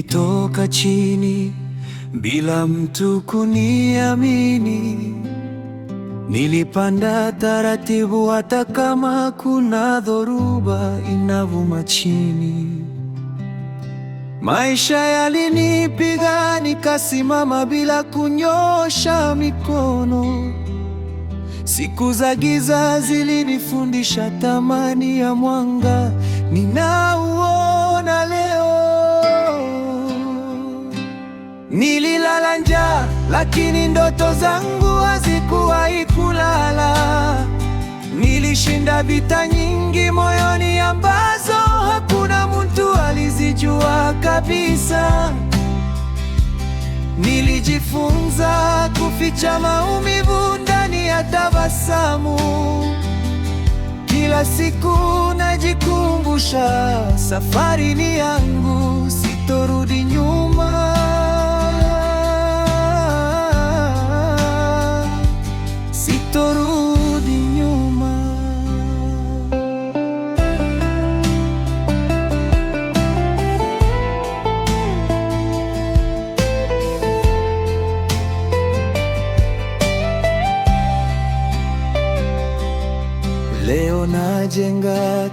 Nilitoka chini bila mtu kuniamini. Nilipanda taratibu hata kama kuna dhoruba inavuma chini. Maisha yalinipiga nikasimama bila kunyosha mikono. Siku za giza zilinifundisha thamani ya mwanga ninauona leo. Nililala njaa, lakini ndoto zangu hazikuwahi kulala. Nilishinda vita nyingi moyoni ambazo hakuna mtu alizijua kabisa. Nilijifunza kuficha maumivu ndani ya tabasamu. Kila siku najikumbusha, safari ni yangu, sitorudi nyuma, sitorudi nyuma. Leo najenga